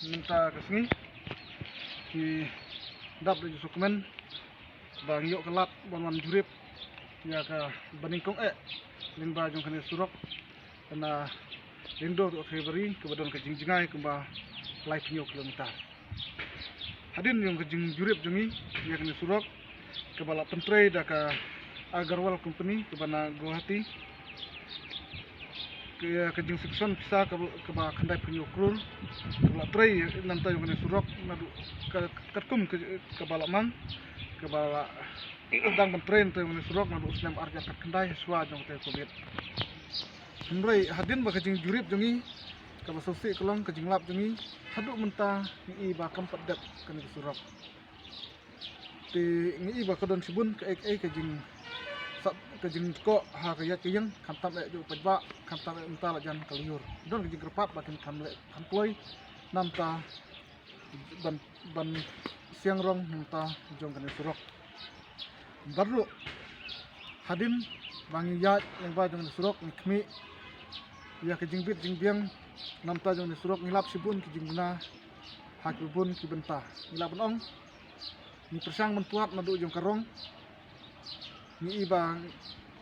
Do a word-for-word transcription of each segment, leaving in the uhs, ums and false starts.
Mynta ka sngi ngi dap da ju sngewkmen ba ngi ïoh ka lad ban wan jurip ïa ka banyngkong eh lyngba jong kane surok na Lyngdoh to Athiabari kaba don ka jingjngai kumba laiphew kilometer. Hadien jong ka jingjurip jong ngi ïa kane surok kaba la pyntrei da ka Agarwal Company kaba na Guwahati, ka, ka jingsanction pisa kaba, kaba khyndaiphew klur kaba la trei na bynta jong kane surok naduh ka, katkum ka, kaba la mang kaba la dang ban trei na bynta jong kane surok naduh u snem arhajar khatkhyndai shuwa jong kata ka Covid. Hynrei hadien ba ka jingjurip jong ngi kaba sngewsih ka long, ka jinglap jong ngi haduh mynta ngi i ba kam pat dep kane ka surok. Te ngi i ba ka don shibun kaei kaei ka jing, ka jingkoh ha ka ïaid ka ïeng, khamtam eh jong u paidbah, khamtam eh mynta la jan ka lyiur. Don ka jingkyrpad ba kin kham leh kham kloi na bynta ban, ban siang rong na bynta jong kane surok. Bad ruh hadien ba ngi ïaid lyngba jong kane surok ngi khmih ïa ka jingbit jingbiang na bynta jong kane surok, ngi lap shibun ki jingduna ha kiba bun ki bynta. Ngi lah ban ong ngi pyrshang ban pyrkhat naduh jong ka rong. Ngi i ba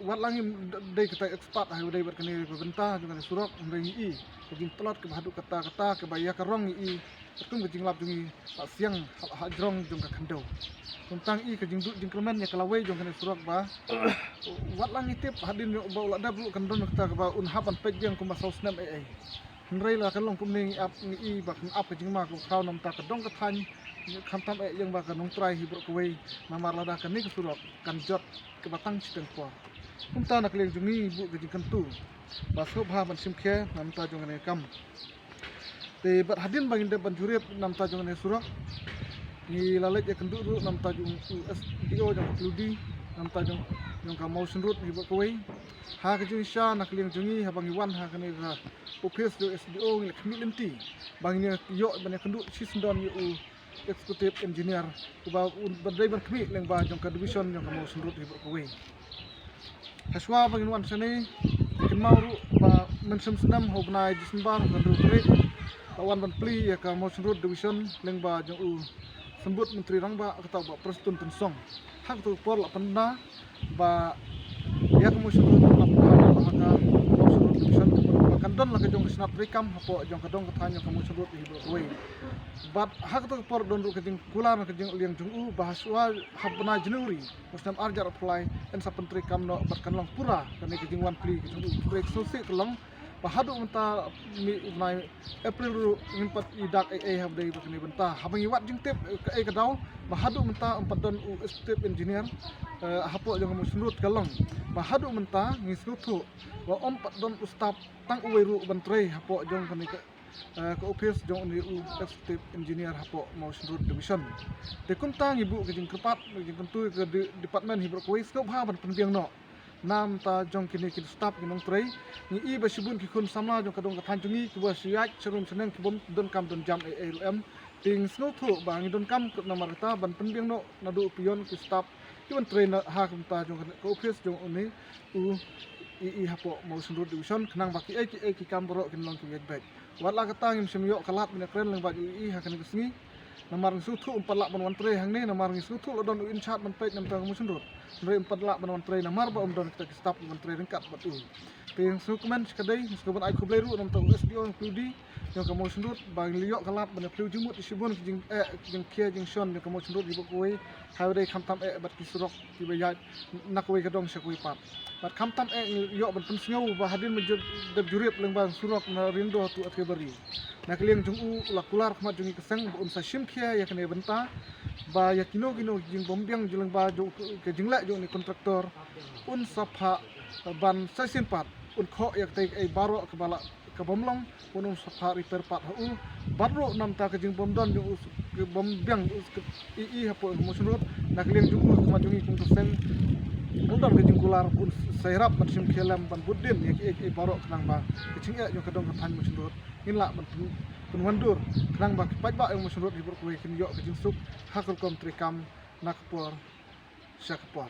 wat la ngim dei kita expert ha kaba ïadei bad kane ka bynta jong kane surok, hynrei ngi i ka jingtlot kaba haduh katta katta kaba ïa ka rong ngi i katkum ka jinglap jong ngi ba siang ha, ha jrong jong ka khyndew. Kumta ngi i ka jingduh jingkyrmen ïa ka lawei jong kane surok ba wat la ngi tip hadien ba u la dep ruh kan don kata kaba un hap ban peit biang kumba saw snem ei ei. Hynrei la ka long kumne ngi ap, ngi i ba kan ap ka jingma kaba khraw na bynta ka dong ka thaiñ, khamtam eh ïa ba ka nongtrai hi baroh kawei, namar lada kane ka surok kan jot kaba tang shiteng por. Kumta na ka liang jong ngi ngi buh ka jingkyntu ba sngewbha ban shim khia na bynta jong kane ka kam. Te bad hadien ba ngin dep ban jurip na bynta jong kane surok, ngi la leit ïakynduh ruh na bynta jong u S D O jong ka Paliudi, na bynta jong, jong ka Mawshynrut hi baroh kawei. Ha ka jingshisha na ka liang jong ngi haba ngi wan ha kane ka ophis jong S D O ngi la khmih lynti ba ngin ïoh ban ïakynduh shisyndon ïa u executive engineer uba un ba dei ban khmih lyngba jong ka division jong ka Mawshynrut hi baroh kawei. Hashwa ba ngin wan shane, kynmaw ruh ba mynshem snem ha u bnai December ka hynriew tarik la wan ban plie ïa ka Mawshynrut division lyngba jong u Symbud Myntri Rangbah kata u Bah Prestone Tynsong. Ha kato ka por la pynbna ba ïa ka Mawshynrut la pynbna ha ka Mawshynrut division, ba kan don la ka jong ka shnat treikam hapoh jong ka dong ka thaiñ jong ka Mawshynrut hi baroh kawei. Bad ha kato ka por don ruh ka jingkular na ka jingliang jong u ba hashwa ha bnai January u snem arhajar arphew lai yn sa pyntreikam noh bad kan long pura kane ka jingwan plie ka jong u. Hynrei ka sngewsih ka long ba haduh mynta mih u bnai April ruh ngim pat i dak ei ei haba dei ba kane bynta. Haba ngi wad jingtip kaei ka daw ba haduh mynta ym pat don u executive engineer, eh, hapoh jong ka Mawshynrut ka long ba haduh mynta ngi sngewthuh ba ym pat don u staff tang uwei ruh ban trei hapoh jong kane ka, eh, ka ophis jong une u executive engineer hapoh Mawshynrut division. Te kumta ngi buh ka jingkyrpad, ka jingkyntu ka de-, department hi baroh kawei sngewbha ban pynbiang noh na bynta jong kine ki staff ki nongtrei. Ngi i ba shibun ki khun samla jong ka dong ka thaiñ jong ngi kiba shu ïaid sharum shaneng ki bym donkam donjam ei ei ruh em. Te ngi sngewthuh ba ngi donkam namar kata ban pynbiang noh naduh u peon ki staff ki ban trei na ha ka bynta jong ka ophis jong une u E E hapoh Mawshynrut division khnang ba kiei kiei ki kam baroh kin long kiba ïaid beit. Wat la kata ngim shym ïoh ka lad ban ïakren lyngba u E E ha kane ka sngi. Namar ngi sngewthuh um pat lah ban wan trei hangne, namar ngi sngewthuh la don u in charge ban peit na bynta ka Mawshynrut. Hynrei um pat lah ban wan trei namar ba um don kita ki staff ban trei ryngkat bad u. Te ngi sngewkmen shikatdei, ngi sngewbha ban ai khublei ruh na bynta u S D O jong ka Paliudi jong ka Mawshynrut ba ngi la ïoh ka lad ban ïaphylliew jingmut ïa shibun ki jing, eh, ki jingkhia jingshon jong ka Mawshynrut hi baroh kawei. Haba dei khamtam eh bad ki surok kiba ïaid na kawei ka dong sha kawei pat. Bad khamtam eh ngi ïoh ban pynsngew ba hadien ba ju-, dep jurip lyngba surok na Lyngdoh to Athiabari, na ka liang jong u la kular khmat jong ngi ka seng ba un sa shim khia ïa kane ka bynta ba ïa kino kino ki jingbymbiang jong lyngba jong ka jingleh jong une u contractor un sa phah ban sa shisien pat un khoh ïa katei kaei baroh kaba la ka bym long, un ym sa phah repair pat ha u. Bad ruh na bynta ka jingbymdon jong u, ka bymbiang jong u E E hapoh Mawshynrut, na ka liang jong u ha khmat jong ngi kum ka seng, un don ka jingkular un sa ïarap ban shim khia lem ban bud dien ïa kiei kiei baroh khnang ba ka jingeh jong ka dong ka thaiñ Mawshynrut ngin lah ban pyn-, pynwandur khnang ba ki paidbah jong Mawshynrut hi baroh kawei kin ïoh ka jingsuk ha ka rukom treikam na ka por sha ka por.